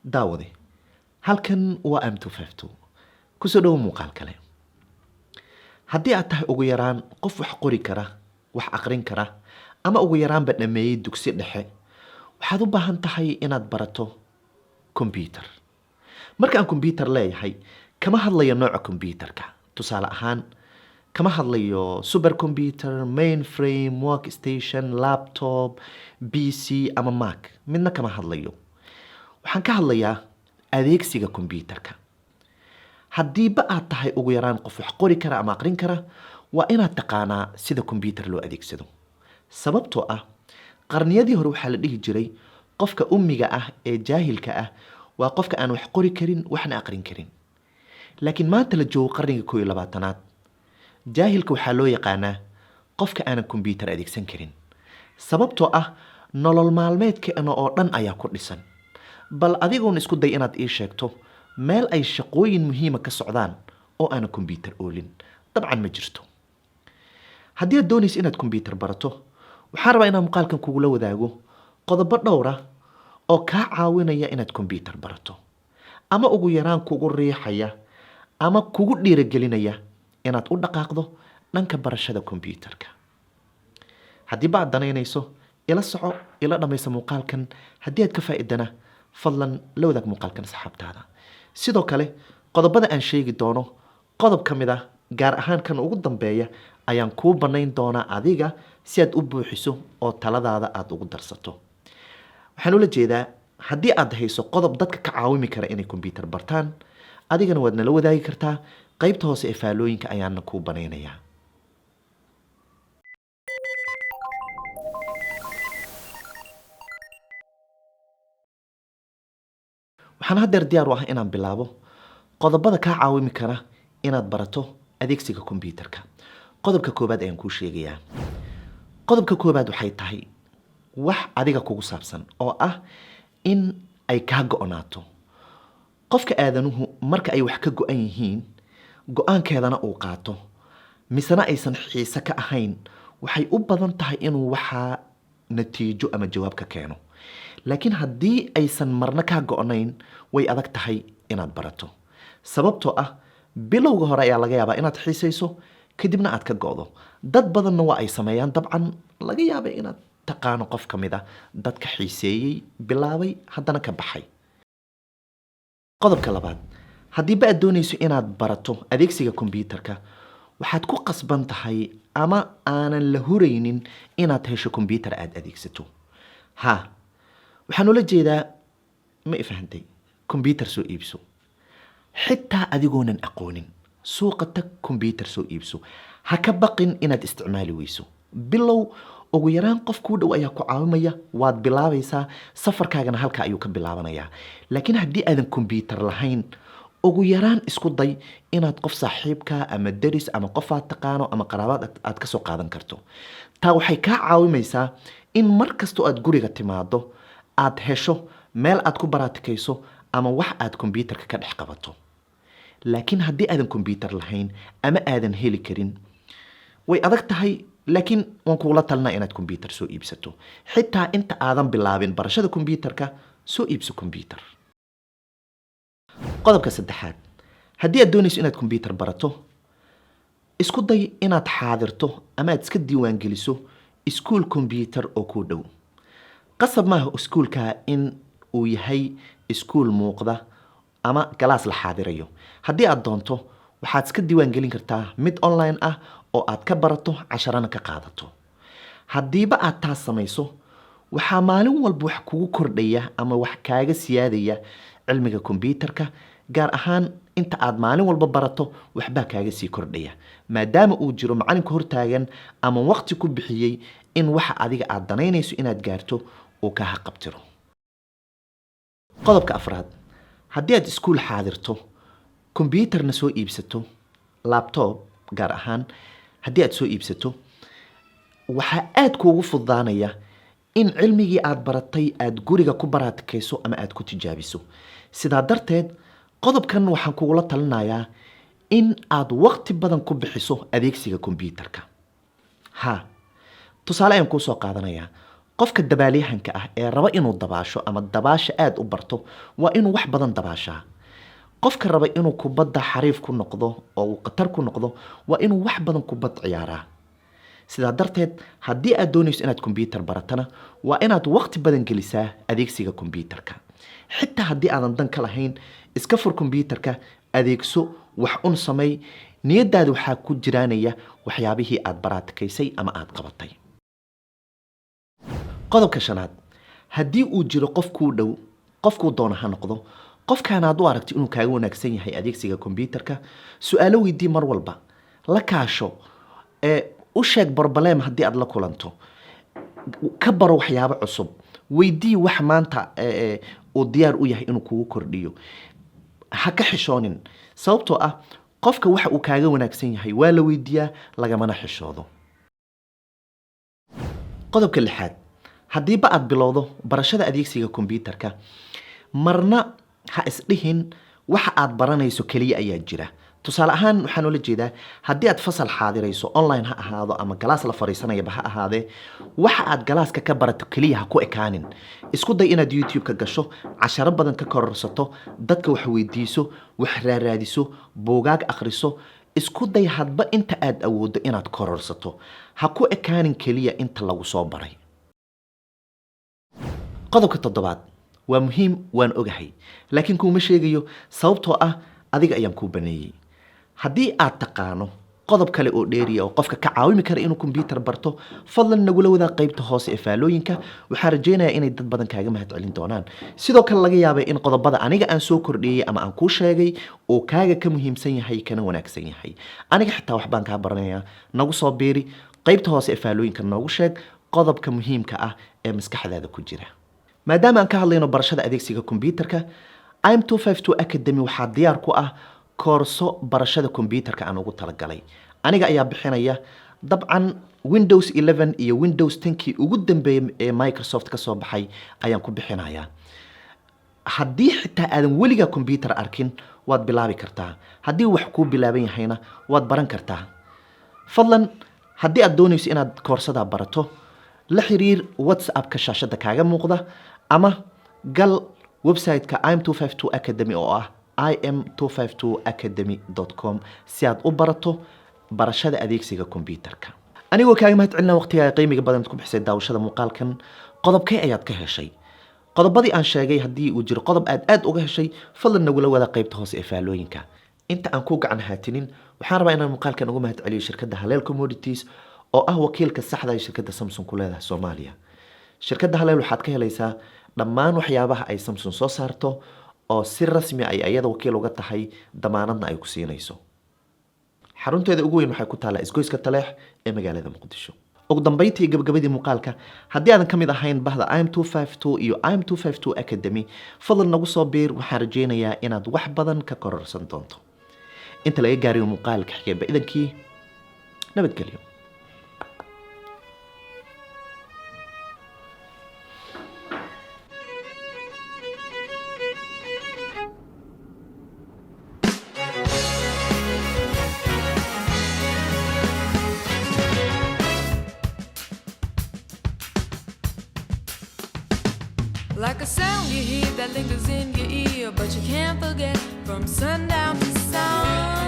Daawade, halkan waa M kusoo dhowo muuqaal kale. Haddii aad tahay ugu yaraan qof wax qori kara, wax aqrin kara, ama ugu yaraanba dhammeeyey dugsi dhexe, waxaad u baahan tahay inaad barato computer. Marka aan computer leeyahay, kama hadlayo nooca computerka. Tusaale ahaan, kama hadlayo super computer, mainframe, workstation, laptop, PC ama Mac, midna kama hadlayo. Waxaan ka hadlayaa adeegsiga computerka. Haddiiba aad tahay ugu yaraan qof wax qori kara ama aqrin kara, waa inaad taqaanaa sida computer loo adeegsado, sababtoo ah qarniyadii hore waxaa la dhihi jiray qofka ummiga ah ee jaahilka ah waa qofka aan wax qori karin, waxna aqrin karin. Laakiin maanta la joogo qarniga 21aad, jaahilka waxaa loo yaqaanaa qofka aanan computer adeegsan karin, sababtoo ah nolol maalmeedkeena oo dhan ayaa ku dhisan. Bal adigoon isku day inaad ii sheegto meel ay shaqooyin muhiima ka socdaan oo aanan computer oolin. Dabcan ma jirto. Haddii aad doonayso inaad computer barato, waxaan rabaa inaan muuqaalkan kugula wadaago qodobo dhowra oo kaa caawinaya inaad computer barato, ama ugu yaraan kugu riixaya ama kugu dhiiragelinaya inaad u dhaqaaqdo dhanka barashada computerka. Haddiiba aad danaynayso, ila soco, ila dhammaysa muuqaalkan. Haddii aad ka faa'iidana, fadlan la wadaag muuqaalkan asxaabtaada. Sidoo kale, qodobada aan sheegi doono qodob ka mid ah, gaar ahaan kan ugu dambeeya, ayaan kuu bannayn doonaa adiga si aad u buuxiso oo taladaada aada ugu darsato. Waxaan ula jeedaa, haddii aad hayso qodob dadka ka caawimi kara inay computer bartaan, adigana waad nala wadaagi kartaa. Qaybta hoose ee faalooyinka ayaana kuu banaynayaa. Waxaan haddeer diyaar u ah inaan bilaabo qodobada kaa caawimi kara inaad barato adeegsiga computerka. Qodobka koowaad ayaan kuu sheegayaa. Qodobka koowaad waxay tahay wax adiga kugu saabsan oo ah in ay kaa go-naato. Qofka aadanuhu marka ay wax ka go-an yihiin, go-aankeedana uu qaato, misena aysan xiise ka ahayn, waxay u badan tahay inuu waxaa natiijo ama jawaab ka keeno. Laakiin haddii aysan marna kaa go-nayn, way adag tahay inaad barato, sababtoo ah bilowga hore ayaa laga yaabaa inaad xiisayso, kadibna aad ka go'do. Dad badanna waa ay sameeyaan. Dabcan laga yaabay inaad taqaano qof ka mid a dadka xiiseeyey, bilaabay, haddana ka baxay. Qodobka labaad, haddiiba aad doonayso inaad barato adeegsiga computerka, waxaad ku qasban tahay ama aanan la huraynin inaad hesho computer aada adeegsato. Ha, waxaan ula jeedaa, ma i fahantay? Computer soo iibso. Xitaa adigoonan aqoonin, suuqa tag, computer soo iibso. Ha ka baqin inaad isticmaali weyso. Bilow. Ugu yaraan qof kuu dhow ayaa ku caawimaya. Waad bilaabaysaa, safarkaagana halka ayuu ka bilaabanayaa. Laakiin haddii aadan computer lahayn, ugu yaraan isku day inaad qof saaxiibka ama deris ama qof aad taqaano ama qaraabaad aad ka soo qaadan karto. Taa waxay kaa caawimaysaa in mar kastoo aad guriga timaado aad hesho meel aad ku baraatikayso ama wax aad computerka ka dhex qabato. Laakiin haddii aadan computer lahayn ama aadan heli karin, way adag tahay. Laakiin waan kugula talinaa inaad computer soo iibsato. Xitaa inta aadan bilaabin barashada computerka, soo iibso computer. Qodobka saddexaad, haddii aad doonayso inaad computer barato, isku day inaad xaadirto ama aad iska diiwaangeliso iskuul computer oo kuu dhow. Qasab maaha iskuulka in uu yahay iskuul muuqda ama galaas la xaadirayo. Haddii aad doonto, waxaad iska diiwaangelin kartaa mid online ah oo aad ka barato, casharana ka qaadato. Haddiiba aad taas samayso, waxaa maalin walba wax kugu kordhaya ama wax kaaga siyaadaya cilmiga computerka. Gaar ahaan inta aad maalin walba barato, waxbaa kaaga sii kordhaya, maadaama uu jiro macalinka hortaagan ama waqti ku bixiyey in waxa adiga aad danaynayso inaad gaarto uu kaa haqabtiro. Qodobka afraad, haddii aad iskuul xaadirto, computerna soo iibsato, laptop gaar ahaan haddii aad soo iibsato, waxaa aad kuugu fududaanaya in cilmigii aad baratay aad guriga ku baraatikayso ama aad ku tijaabiso. Sidaa darteed, qodobkan waxaan kugula talinayaa in aad waqti badan ku bixiso adeegsiga computerka. Ha, tusaale ayaan kuu soo qaadanayaa. Qofka dabaalyahanka ah ee raba inuu dabaasho ama dabaasha aada u barto waa inuu wax badan dabaashaa. Qofka raba inuu kubadda xariif ku noqdo oo uu khatar ku noqdo waa inuu wax badan kubad ciyaaraa. Sidaa darteed, haddii aad doonayso inaad kombyutar baratana, waa inaad waqti badan gelisaa adeegsiga kombyutarka. Xitaa haddii aadan dan ka lahayn, iska fur kombyutarka, adeegso, wax un samey. Niyadaada waxaa ku jiraanaya waxyaabihii aad baraatikaysay ama aad qabatay. Qodobka shanaad, haddii uu jiro qof kuu dhow, qofkuu doono ha noqdo, qofkaan aad u aragto inuu kaaga wanaagsan yahay adeegsiga kombyutarka, su-aalo weydii mar walba, la kaasho, ee u sheeg problem haddii aad la kulanto, ka baro waxyaabo cusub, weydii wax maanta uu diyaar u yahay inuu kugu kordhiyo. Ha ka xishoonin, sababtoo ah qofka waxa uu kaaga wanaagsan yahay waa la weydiiyaa, lagamana xishoodo. Qodobka lixaad, haddiiba aad bilowdo barashada adeegsiga kombyutarka, marna ha isdhihin waxa aad baranayso keliya ayaa jira. Tusaale ahaan, waxaan ula jeedaa, haddii aad fasal xaadirayso, online ha ahaado ama galaas la fariisanayaba ha ahaadee, waxa aad galaaska ka barato keliya ha ku ekaanin. Isku day inaad YouTube-ka gasho, casharo badan ka kororsato, dadka wax weydiiso, wax raaraadiso, buugaag akhriso. Isku day hadba inta aad awooddo inaad kororsato. Ha ku ekaanin keliya inta lagu soo baray. Qodobka toddobaad waa muhiim, waan ogahay, laakiin kuuma sheegayo, sababtoo ah adiga ayaan kuu baneeyey. Haddii aad taqaano qodob kale oo dheeriya oo qofka ka caawimi kara inuu kombyutar barto, fadlan nagula wadaag qaybta hoose ee faalooyinka. Waxaan rajaynayaa inay dad badan kaaga mahad celin doonaan. Sidoo kale, laga yaabay in qodobada aniga aan soo kordhiyey ama aan kuu sheegay oo kaaga ka muhiimsan yahay kana wanaagsan yahay. Aniga xitaa waxbaan kaa baranayaa. Nagu soo biiri, qaybta hoose ee faalooyinka noogu sheeg qodobka muhiimka ah ee maskaxdaada ku jira. Maadaama aan ka hadlayno barashada adeegsiga kombyutarka, im 252 Academy waxaa diyaar ku ah koorso barashada kombyutarka aan ugu talagalay. Aniga ayaa bixinaya. Dabcan, Windows 11 iyo Windows 10kii ugu dambeeyay ee Microsoft ka soo baxay ayaan ku bixinayaa. Haddii xitaa aadan weligaa kombyutar arkin, waad bilaabi kartaa. Haddii wax kuu bilaaban yahayna, waad baran kartaa. Fadlan, haddii aad doonayso inaad koorsadaa barato, la xiriir WhatsApp-ka shaashadda kaaga muuqda ama gal website-ka im 252 Academy oo ah im252academy.com si aad u barato barashada adeegsiga kombyutarka. Anigoo kaaga mahad celina waqtigaaga qiimiga badan ku bixisay daawashada muuqaalkan, qodobkee ayaad ka heshay qodobadii aan sheegay? Haddii uu jiro qodob aad aad uga heshay, fadlan nagula wada qaybta hoose ee faalooyinka. Inta aan ku gacan haatinin, waxaan rabaa inaan muuqaalkan uga mahad celiyo shirkadda Haleel Commodities oo ah wakiilka saxda ee shirkadda Samsung ku leedahay Soomaaliya. Shirkadda Haleel waxaad ka helaysaa dhammaan waxyaabaha ay Samsung soo saarto oo si rasmi ay ayada wakiil uga tahay, damaanadna ay ku siinayso. Xarunteeda ugu weyn waxay ku taallaa isgoyska Taleex ee magaalada Muqdisho. Ugu dambeyntii, gabagabadii muuqaalka, haddii aadan ka mid ahayn bahda im 252 iyo im 252 Academy, fadlan nagu soo biir. Waxaan rajaynayaa inaad wax badan ka kororsan doonto. Inta laga gaarayo muuqaalka xigeenba, idankii nabadgelyo. Like a sound you hear that lingers in your ear, but you can't forget from sundown to sun.